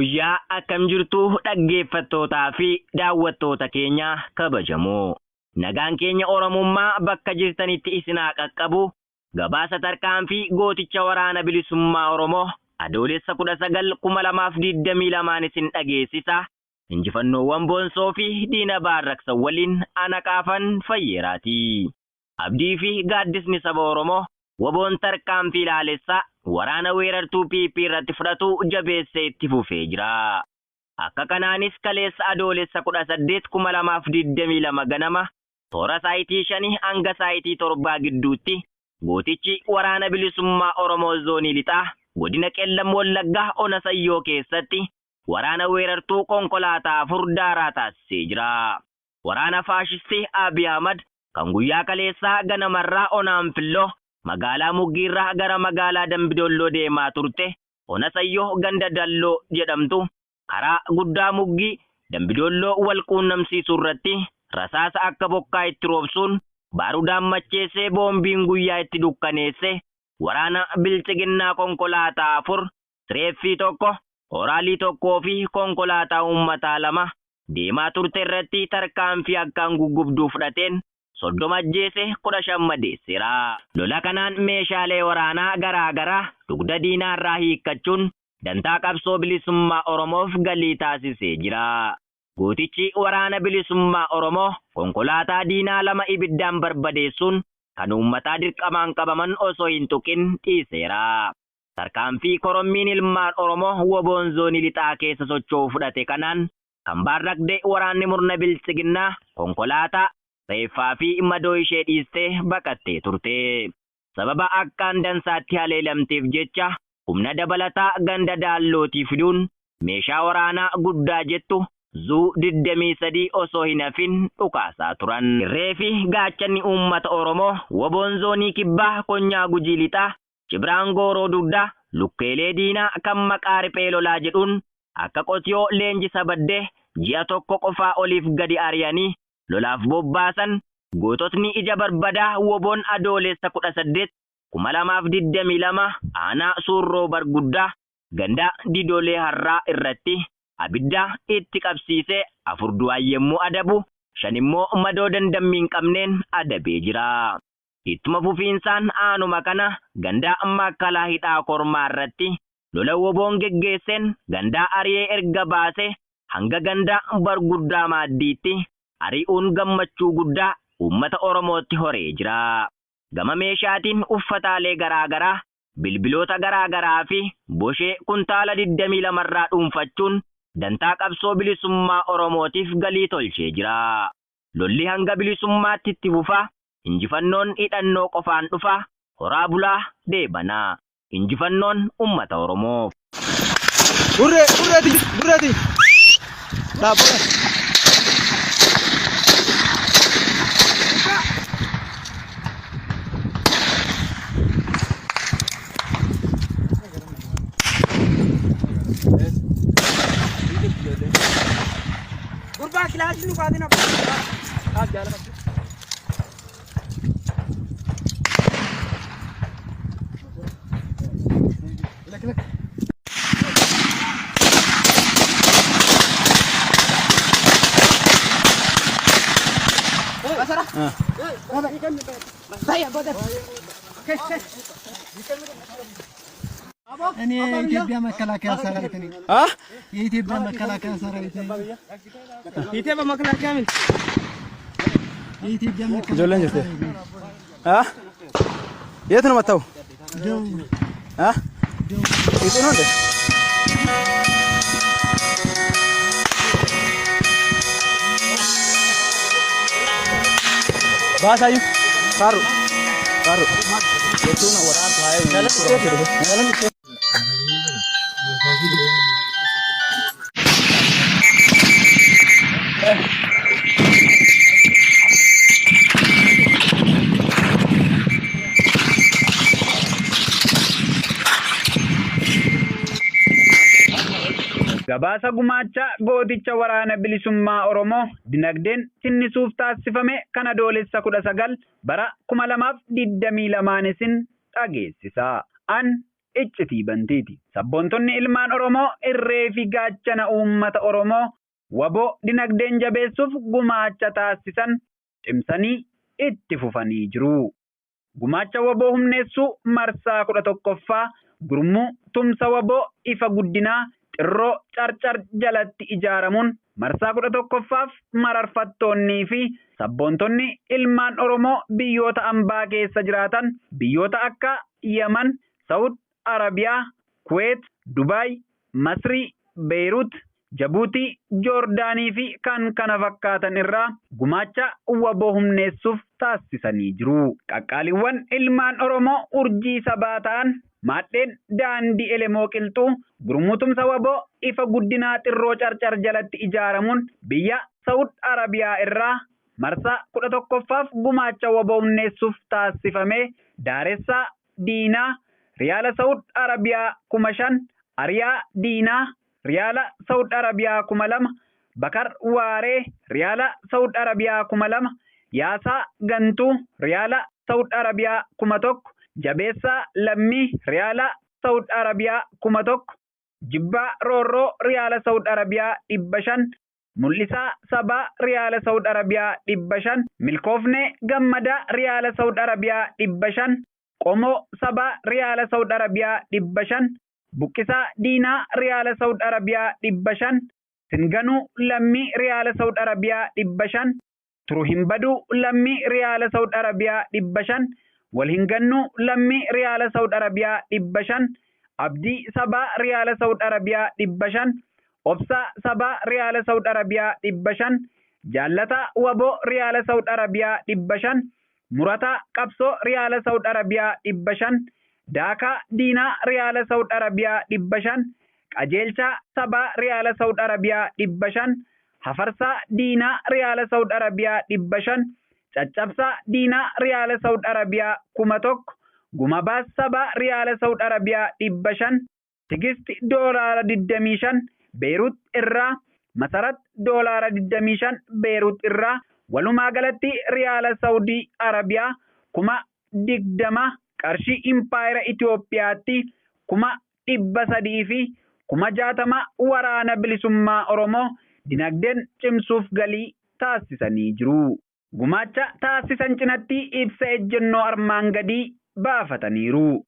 Yooyyaa akkam jirtu dhaggeeffattootaa fi daawwattoota keenya kabajamoo. Nagaan keenya Oromummaa bakka jirtanitti isin haa qaqqabu. Gabaasa tarkaanfii gooticha waraana bilisummaa Oromoo Adoolessa 19 2022 isin dhageessisa. Injifannoowwan boonsoo fi diina baarraksan waliin ana qaafan fayyeeraati. Abdii fi gaaddisni saba Oromoo WBOn tarkaanfii laalessaa waraana weerartuu PP irratti fudhatu jabeessee itti fufee jira. Akka kanaanis kaleessa Adoolessa 18, 2022 ganama toora saayitii shanii hanga saayitii torbaa gidduutti gootichi waraana bilisummaa Oromoo zoonii lixaa godina Qellam Wallaggaa ona Sayyoo keessatti waraana weerartuu konkolaataa 4 daaraa taasisee jira. Waraana faashistii Abiy Ahmad kan guyyaa kaleessaa ganamarraa ona Anfilloo magaalaa Muggiirraa gara magaalaa Dambidolloo deemaa turte ona Sayyoo ganda Dalloo jedhamtu karaa guddaa Muggii Dambidolloo wal quunnamsiisu irratti rasaasa akka bokkaa itti roobsuun baarudaan macheessee boombiin guyyaa itti dukkaneesse waraana bilxiginnaa konkolaataa 4, sireeffii 1, oraalii 1 fi konkolaataa uummataa 2 deemaa turte irratti tarkaanfii akkaan guggubduu fudhateen 30 ajjeese 15 madeesseera. Lola kanaan meeshaalee waraanaa garaa garaa dugda diinaarraa hiikkachuun dantaa qabsoo bilisummaa Oromoof galii taasisee jira. Gootichi waraana bilisummaa Oromoo konkolaataa diinaa 2 ibiddaan barbadeessuun kan uummataa dirqamaan qabaman osoo hin tuqin dhiiseera. Tarkaanfii korommiin ilmaan Oromoo WBOn zoonii lixaa keessa socho'u fudhate kanaan kan baarraqde waraanni murna biltsiginnaa konkolaataa, reeffaa fi madoo ishee dhiistee baqattee turte. Sababa akkaan dansaatti haleelamteef jecha humna dabalataa ganda Daallootii fiduun meeshaa waraanaa guddaa jettu Zuu 23 osoo hin hafin dhukaasaa turan. Irree fi gaachanni uummata Oromoo WBOn zoonii kibbaa konyaa Gujii lixaa Cibraan Gooroo Dugdaa lukkeelee diinaa kan maqaa riphee lolaa jedhuun akka qotiyoo leenjisa baddee ji'a tokko qofaa oliif gadi ari'anii lolaaf bobbaasan goototni ija barbadaa WBOn Adoolessa 18, 2022 aanaa Suurroo Barguddaa ganda Didolee Harraa irratti abidda itti qabsiisee 4 du'aan yemmuu adabu 5 immoo madoo dandammii hin qabneen adabee jira. Ittuma fufiinsaan aanuma kana ganda Maakkalaa Hidhaa Kormaa irratti lola WBOn geggeesseen gandaa ari'ee erga baasee hanga ganda Barguddaa Maaddiitti ari'uun gammachuu guddaa uummata Oromootti horee jira. Gama meeshaatiin uffataalee garaa garaa, bilbiloota garaa garaa fi boshee kuntaala 22 irraa dhuunfachuun dantaa qabsoo bilisummaa Oromootiif galii tolchee jira. Lolli hanga bilisummaatti itti fufa, injifannoon hidhannoo qofaan dhufa, horaa bulaa deebanaa. Injifannoon uummata Oromoof. Burree, burreeti, burreeti. Dhaabbata. Gurbaa kilaasii nu baatina. Dhaab jaalala. እኔ የኢትዮጵያ መከላከያ ሰራዊት ነኝ። የኢትዮጵያ መከላከያ ሰራዊት ነኝ። ኢትዮጵያ መከላከያ ምን የኢትዮጵያ መከላከያ Ijoolleen jirti. ሰራዊት ነኝ። የት ነው መታው? ደቡብ የት ነው እንዴ? ባሳዩ ካሩ ካሩ Gabaasa gumaachaa gooticha waraana bilisummaa Oromoo dinagdeen sinnisuuf taasifame kan Adoolessa 19 bara 2022 isin dhageessisa. An iccitii bantiiti. Sabboontonni ilmaan Oromoo irree fi gaachana uummata Oromoo wbo dinagdeen jabeessuuf gumaacha taassisan cimsanii itti fufanii jiru. Gumaacha wbo humneessuu marsaa 11ffaa Gurmuu Tumsa wbo Ifa Guddinaa Xirroo Carcar jalatti ijaaramuun marsaa 11ffaaf mararfattoonnii fi sabboontonni ilmaan Oromoo biyyoota ambaa keessa jiraatan biyyoota akka Yaman, Sa'ud Arabiyaa, Kuweet, Dubaay, Masrii, Beeyruut, Jabuutii, Joordaanii fi kkf irraa gumaacha wbo humneessuuf taassisanii jiru. Qaqqaaliwwan ilmaan Oromoo urjii sabaa ta'an maadheen Daandii Elemoo Qilxuu Gurmuu Tumsa wbo Ifa Guddinaa Xirroo Carcar jalatti ijaaramuun biyya Sa'ud Arabiyaa irraa marsaa 11ffaaf gumaacha wbo humneessuuf taassifame Daaressaa Diinaa Riyaala Sa'ud Arabiyaa 5000, Ariyaa Diinaa Riyaala Sa'ud Arabiyaa 2000, Bakar Waaree Riyaala Sa'ud Arabiyaa 2000, Yaasaa Gantuu Riyaala Sa'ud Arabiyaa 1000, Jabeessaa Lammii Riyaala Sa'ud Arabiyaa 1000, Jibbaa Roorroo Riyaala Sa'ud Arabiyaa 500, Mul'isaa Sabaa Riyaala Sa'ud Arabiyaa 500, Milkoofnee Gammadaa Riyaala Sa'ud Arabiyaa 500, Qomoo Sabaa Riyaala Sa'ud Arabiyaa 500, Buqqisaa Diinaa Riyaala Sa'ud Arabiyaa 500, Singanuu Lammii Riyaala Sa'ud Arabiyaa 500, Turuhinbaduu Lammii Riyaala Sa'ud Arabiyaa 500, Walhingannuu Lammii Riyaala Sa'ud Arabiyaa 500, Abdii Sabaa Riyaala Sa'ud Arabiyaa 500, Obsaa Sabaa Riyaala Sa'ud Arabiyaa 500, Jaallataa Waboo Riyaala Sa'ud Arabiyaa 500, Murataa Qabsoo Riyaala Sa'ud Arabiyaa 500, Daakaa Diinaa Riyaala Sa'ud Arabiyaa 500, Qajeelchaa Sabaa Riyaala Sa'ud Arabiyaa 500, Hafarsaa Diinaa Riyaala Sa'ud Arabiyaa 500, Caccabsaa Diinaa Riyaala Sa'ud Arabiyaa 1000, Gumabaas Sabaa Riyaala Sa'ud Arabiyaa 500, Tigisti doolaara 25 Beerut irraa, Masarat doolaara 25 Beerut irraa, walumaa galatti Riyaala Sa'udii Arabiyaa 20,000 qarshii Impaayera Itoophiyaatti 360,000 Waraana Bilisummaa Oromoo dinagdeen cimsuuf galii taassisanii jiru. Gumaacha taassisan cinatti ibsa ejjennoo armaan gadii baafataniiru.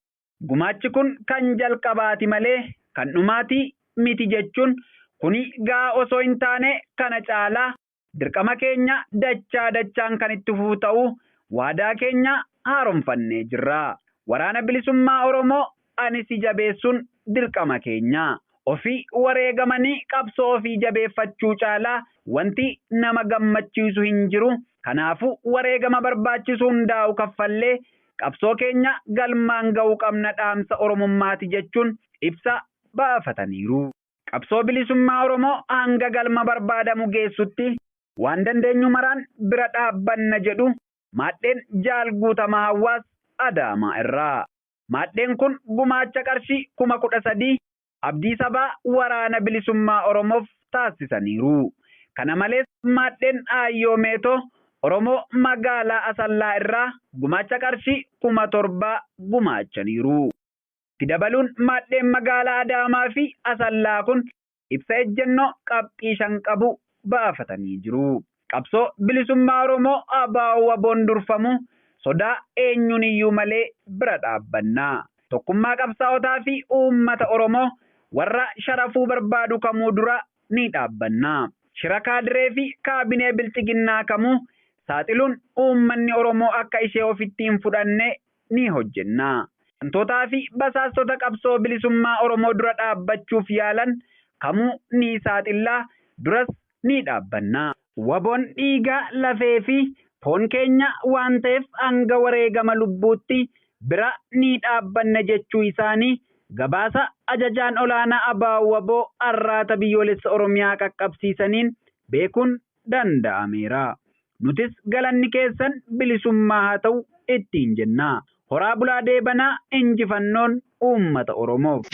Gumaachi kun kan jalqabaati malee kan dhumaatii miti jechuun kuni gahaa osoo hin taane kana caalaa dirqama keenya dachaa dachaan kan itti fufu ta'uu waadaa keenya haaromfannee jirra. Waraana Bilisummaa Oromoo ani si jabeessuun dirqama keenya. Ofii wareegamanii qabsoo ofii jabeeffachuu caalaa wanti nama gammachiisu hin jiru. Kanaafuu wareegama barbaachisu hundaa'u kaffallee qabsoo keenya galmaan ga'uu qabna dhaamsa Oromummaati jechuun ibsa baafataniiru. Qabsoo bilisummaa Oromoo hanga galma barbaadamu geessutti waan dandeenyu maraan bira dhaabbanna jedhu maadheen Jaal Guutamaa Hawwaas Adaamaa irraa. Maadheen kun gumaacha qarshii 13,000 Abdii Sabaa Waraana Bilisummaa Oromoof taassisaniiru. Kana malees maadheen Aayyoo Meetoo Oromoo magaalaa Asallaa irraa gumaacha qarshii 7,000 gumaachaniiru. Itti dabaluun maadheen magaalaa Adaamaa fi Asallaa kun ibsa ejjennoo qabxii 5 qabu baafatanii jiru. Qabsoo bilisummaa Oromoo ABO-WBOn durfamu sodaa eenyuuniyyuu malee bira dhaabbanna. Tokkummaa qabsaa'otaa fi uummata Oromoo warra sharafuu barbaadu kamuu dura ni dhaabbanna. Shira kaadiree fi kaabinee Bilxiginnaa kamuu saaxiluun uummanni Oromoo akka ishee ofitti hin fudhanne ni hojjenna. Gantootaa fi basaastota qabsoo bilisummaa Oromoo dura dhaabbachuuf yaalan kamuu ni saaxilla, duras ni dhaabbanna. Wbon dhiiga, lafee fi foon keenya waan ta'eef hanga wareegama lubbuutti bira ni dhaabbanna jechuu isaanii gabaasa Ajajaan Olaanaa Abo-wbo Arraata Biyyoolessa Oromiyaa qaqqabsiisaniin beekuun danda'ameera. Nutis galanni keessan bilisummaa haa ta'u ittiin jenna. Horaa bulaa deebanaa injifannoon uummata Oromoof.